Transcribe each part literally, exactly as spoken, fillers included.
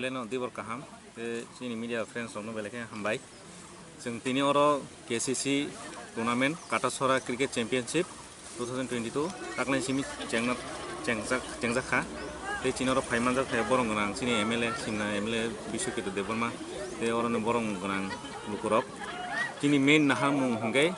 Belai no dibor kaham, tei chini media friends rokno belai khe hambai. Chwng tini oro K C C tournament, Katasora Cricket Championship two thousand twenty-two, taklai simi chengna, chengjak, chengjak kha. Tei chini oro phai manjak kha borong gwnang, chini M L A, Simna M L A Biswakito Debbarma, tei oro ni borong gwnang lukurok. Chini main naharmung hwnkhe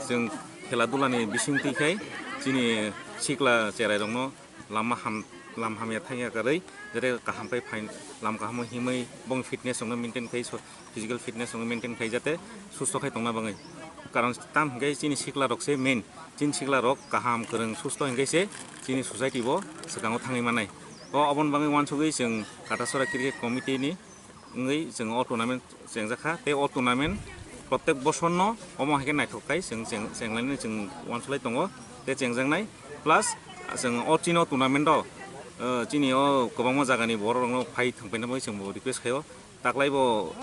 chwng khela dula ni bising twi khai chini sikla cherai rokno lama ham, lam hamya thangya kwrwi, jete kaham khe phain, lam kaham himwi bong fitness rokno maintain khai, so, physical fitness rokno maintain khai jate susto khai tongna bagwi. Karon tam hwnkhe chini sikla rok se main, chini sikla rok kaham kwrwng susto hwnkhe se chini society bo swkango thangwi manai. O oboni bagwi uansugwi chwng Katasora Cricket Committee ni wngwi chwng o tournament chengjak kha, tei o tournament protek bosor no omo hai khe naithok khai chwng cheng-, chenglainani chwng uansuk lai tongo, tei chengjaknai. Plus chwng o chini o tournament o, eh, chini o kwbangma jaga ni borok rok no phai thang paina bagwi chwng bo request khaio. Taklai bo,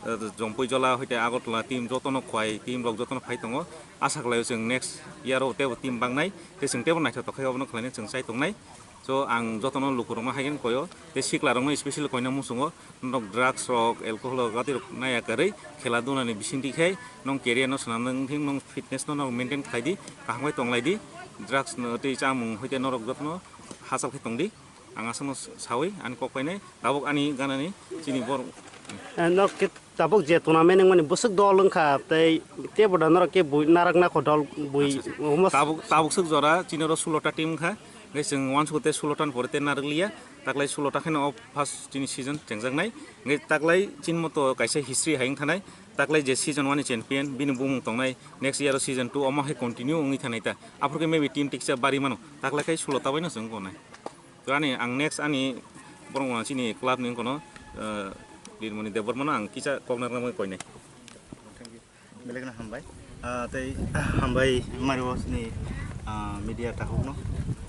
eh, Jompui Jola hoite Agartala team joto no Khowai team rok joto no phai tongo. Asa khlaio chwng next year o teibo team bangnai, tei chwng teibo naithotok khai obono khlaina chwng chai tongnai. So ang jotono lukurokno hai khe koyo, tei siklarokno specially koina muchungo, norok drugs rok, alcohol rok, gati rok naiya kwrwi, khela dula ni bisingtwi khai nwng career no swnam nang thing, nwng fitness no norok maintain khlai di, kaham khe tong lai di, drugs no tei chamung hoite norok jotono hachal khe tong di. Ang aswkno sawi ani kok painai, tabuk ani ganani chini bor. Eh, norok khe tabuk je tournament wngmani bwswk dol wngkha, tei teibo da norok khe bui narak nakho dol bui. Acha, acha. Omo s- Tabuk, tabuk swk jora chini oro sulo ta team wngkha. Hwnkhe chwng uansukgo tei sulo ta ni pore tei narwk liya. Taklai sulo ta kheno o first chini season chengjaknai. Hwnkhe taklai chini moto kaisa history hai wngthanai. Taklai je season one ni champion, bini bumung tongnai. Next year o season two omo hai continue wngwi thanai ta. Aphuru khe maybe team tiksa bari mano. Taklai khai sulo ta bai no chwng gonai. To ani ang next ani borok chini club ni kono, eh, Dirmoni Debbarma no ang kisa kok narwkna bagwi koinai. Belai kheno hambai. Ah, tei hambai mari o chini, ah, media takhuk no.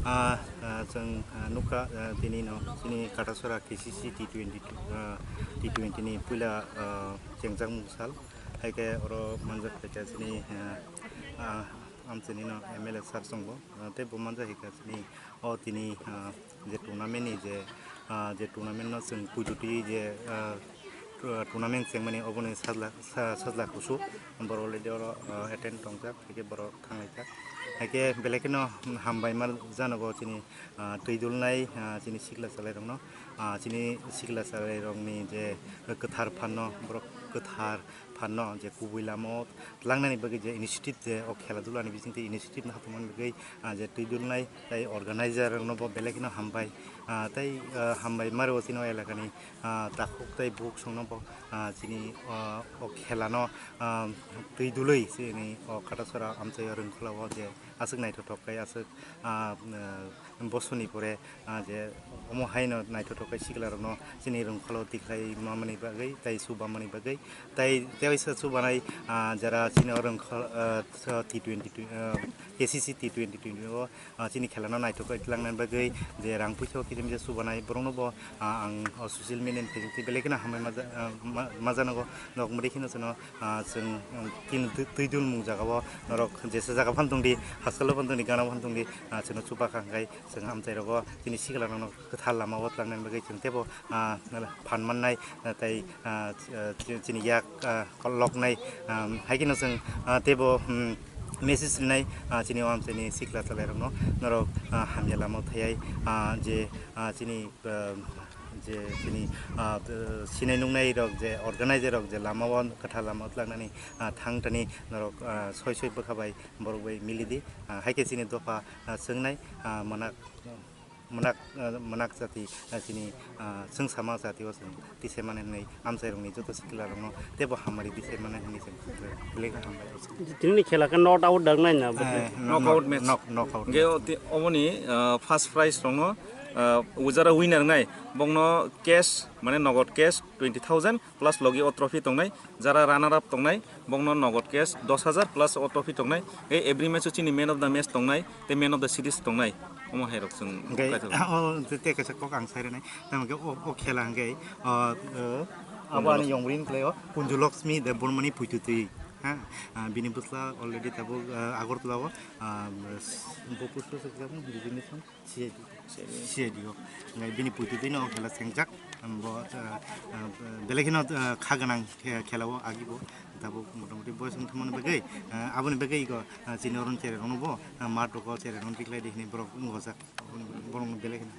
Ah, ah, chwng, ah, nukha, ah, tini no chini Katasora K C C T twenty, ah, T twenty ni puila, ah, chengjak mung sal. Hai khe oro manjak kha chini, ah, ah, amchini no M L A sir chwng bo. Ah, tei bo manjak hai kha chini o tini, ah, je tournament ni je, ah, je tournament no chwng puitutwi je, ah, tou-, tournament chengmani oboni sajla, sa-, sajla kusu borok already oro, ah, attend tongjak, hai khe borok thanglaijak. Hai khe belai kheno hambai ma janogo chini, ah, twi dulnai, ah, chini sikla chalairokno, ah, chini sikla chalairokni je kwthar phanno borok kwthar phanno je kubui lama o tlangnani bagwi je initiative je o khela dula ni bisingtwi initiative no hapungmani bagwi, ah, je twi dulnai tei organizer rokno bo belai kheno hambai, ah, tei, ah, hambai mari o chini o elaka ni, ah, takhuk tei bukhuk songno bo, ah, chini, ah, o khela no, ah, twi dulwi chini o Katasora amchai o Rwngkhwla o je aswk naithothok khe aswk, ah, ah, bosoni pore, ah, je omo haino naithothok khe siklarokno chini Rwngkhwla o tikhlai mamani bagwi tei chubamani bagwi tei teisa chubanai, ah, jara chini o Rwngkhwla, ah, T twenty, ah, K C C T twenty twenty o, ah, chini khelano naithok khe tlangnani bagwi je rang puisa o kisa misa chubanai borokno bo, ah, ang o social media ni thaijakti belai kheno hambai ma ja-, ah, ma-, ma janogo nok mwrwi kheno chwngno ah, chwng, um, kin twi, twi dul mung jaga o norok jesa jaga phan tong di, hostel o phan tong di, gana phan tong di, ah, chwngno chuba kha hwnkhe chwng amchai rogo chini sikla rokno kwthar lama o tlangnani bagwi chwng teibo, ah, phan mannai, ah, tei, ah, ch-, ah, chi-, chini yak, ah, loknai, um, hai kheno chwng, ah, teibo, um, message rinai, ah, chini o amchaini sikla chwlai rokno norok, ah, hamya lama o thaiwi, ah, je, ah, chini ah, je chini, ah, sinai nuknai rok je organizer rok je lama o kwthar lama o tlangnani, ah, thang thani norok, ah, soi soi bwkha bai borok bai mili di, ah, hai khe chini dopha, ah, chwngnai, ah, mwnak, mwnak, ah, mwnak jati, ah, chini, ah, chwngsama jati o chwng tisai mani hwnwi amchai rokni joto sikla rokno teibo hamari tisai mani hwnwi chwng belai khe hambai. Tini ni khela khe not out dang nai na? Eh, no-, knockout no-, match. Knock-, knockout Ge match. O ti-, oboni, ah, first prize rokno, ah, ujara winner wngnai, bongno cash, mane nogod cash twenty thousand plus logi o trophy tongnai, jara runner up tongnai, bongno nogod cash dos hajar plus o trophy tongnai, e every match o chini man of the match tongnai, tei man of the series tongnai, omo hai rok chwng Hwnkhe, kaitor. O, te, te kaisa kok ang sai rwnai, tamo khe o, o khela hwnkhe, o, o, abo ani yong rini kwlai o, Punju Laxmi Debbarmani puitutwi. Ha, ah, bini bwsla already tabuk, ah, Agartala o, ah, bo post o se khlai business C I D. C I D o. Ngai bini puitwi twi no khela sengjak. Bo, ah, ah, belai kheno, ah, kha gwnang khe-, khela o agi bo. Tabuk motamoti boyos wng thangmani bagwi, ah, aboni bagwi ego, ah, chini oron cherai rokno bo, ah, mat rok o cherai rokno tikhlai di hinwi borok wng gojak. Borok no belai kheno.